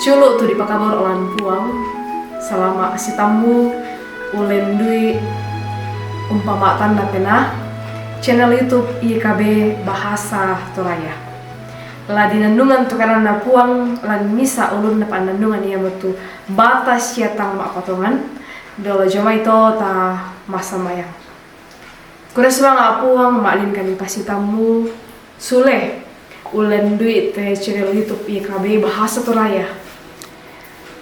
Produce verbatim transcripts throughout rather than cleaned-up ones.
Julu tu dipakabar olan Puang, salama' si tammu ulen dui umpama' tanna penaa, channel YouTube Y K B Bahasa Toraja. La dinannungan tu kadanNa Puang lan misa' ulunna pa'nannungan, iamotu bata sia tang ma'patongan. Dolo jomai to ta massambayang. Kurre sumanga' Puang ma'lin kami pasitammu sule ulen dui te channel YouTube Y K B Bahasa Toraja.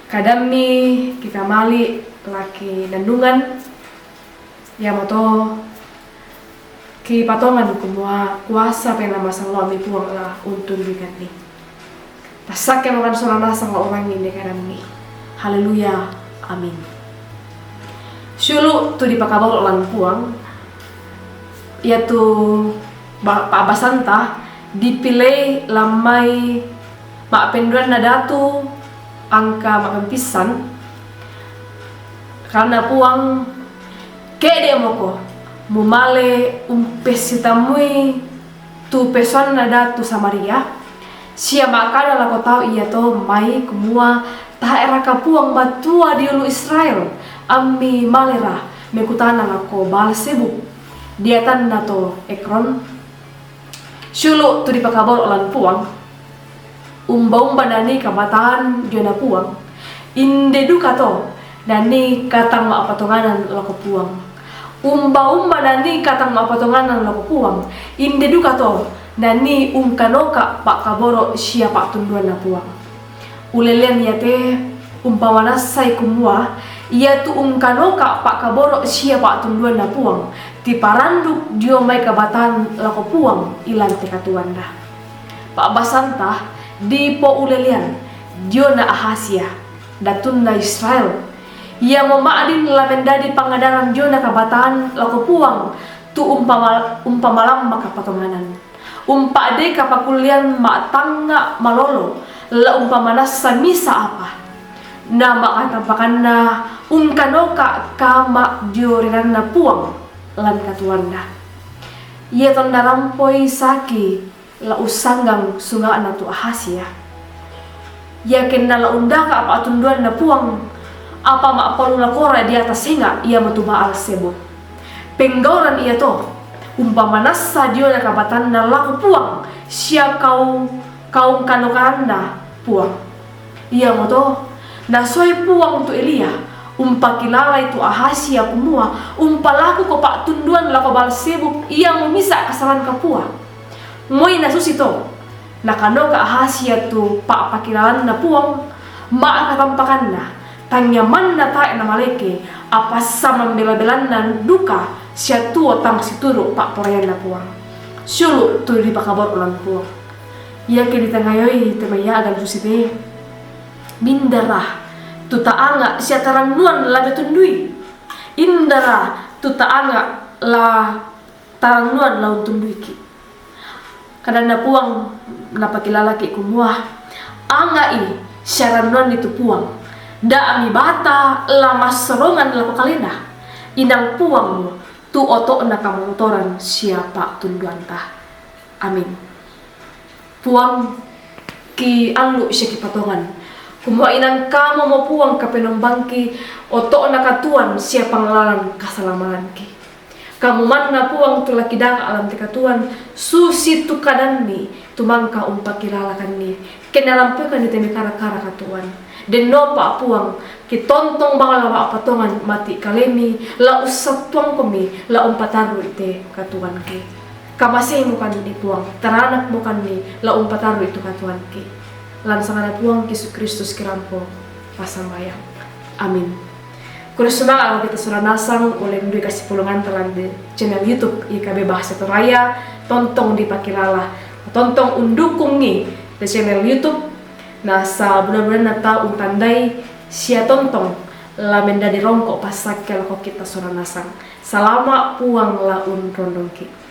Kadammi kikamali' laki nannungan, iamoto kipatongan kumua kuasa Penaa Masallo'mi Puang la untunduikanni. Tassakkemokan sola nasang la urangi inde kadammi. Haleluya. Amin. Siulu' tu dipakabar olan Puang, iatu ba-, pa'basanta dipilei lan mai ma'penduanna datu angka ma'pempissan. KadanNa Puang, ke'de'moko mumale umpessitammui tu pesoanna datu Samaria, sia ma'kada lako tau iato mai kumua, tae'raka Puang Matua diulu Israel, ammi malera mekutana lako Baal-Zebub, diatanna to Ekron? Siulu' tu dipakabar olan Puang, umba-umba nanii kabataan diona Puang, inde dukato nanii katang ma'patonganan lako Puang. Umba-umba nanii katang ma'patonganan lako Puang, inde dukato nanii ungkanoka pa'kaboro' sia pa'tunduanNa Puang. Ulelean iate umpamanassai kumua, iatu ungkanoka pa'kaboro' sia pa'tunduanNa Puang, tiparanduk dio mai kabataan lako Puang ilan te katuoanna. Pa'basanta dipoulelean diona Ahazia, datunna Israel, iamo ma'din la mendadi pangadaran diona kabataan lako Puang tu umpama-, umpamalamma kapatonganan. Umpa'de kapakullean ma'tangnga' malolo, la umpamanassa misa' apa. Na ma'katampakanna ungkanoka kama' dio rinanNa Puang lan katuoanna. Ia tonna rampoi saki la ussanggang sunga'na tu Ahazia. Iakenna la undaka' pa'tunduanNa Puang, apa ma'palulakora' diata senga', iamotu Baal-Zebub. Penggauran iato umpamanassa diona kabatanna lako Puang sia kau-, kaungkanokanna Puang. Iamoto nasoi Puang tu Elia umpakilalai tu Ahazia kumua, umpalakuko pa'tunduan lako Baal-Zebub iamo misa' kasalan kapua. Moi nasusito, nakanoka Ahazia tu pa'pakilalanNa Puang, ma'katampakanna, tangia manna tae' namaleke, apa samambela-belanna duka sia tuo tang situru' pa'poraianNa Puang. Siulu' tu dipakabar olan Puang. Iake ditangayoi te mai a'gan susite, mindara tu ta'anga' sia tarannuan la metundui? Indara tu ta'anga' la tarannuan la untunduiki'? KadanNa Puang napakilalaki' kumua, anga'i sia rannuanni tu Puang, da' mibata la massorongan lako kalena, inang Puangmo tu oto'na kamototoran sia pa'tunduanta. Amin. Puang, kiallu' sia kipatongan, kumua inang Kamumo Puang Kapenombangki, oto'na katuoan sia pangalalan kasalamalanki. Kamu manna Puang tu la kidanga' lan te katuoan, susitu kadanni tu mangka umpakilalakanni, ke nalampuikanni te mekara-kara katuoan. Dennopa Puang, kitontong bang la ma'patongan mati' kalemi, la ussattuangkomi, la umpatarru'i te katuoanki. Kamaseimukanni Puang, taranakmukanni, la umpatarru'i tu katuoanki. Lan sanganNa Puang Yesu Kristus kirampo passambayang. Amin. Kurre sumanga' lako kita sola nasang ulen dui kasipulunganta lan te channel YouTube Y K B Bahasa Toraja, tontong dipakilala, tontong undukungi te channel YouTube, nasa buda-budanna tau untandai sia tontong la mendadi rongko' passakke lako kita sola nasang. Salama', Puang la unrondongki'.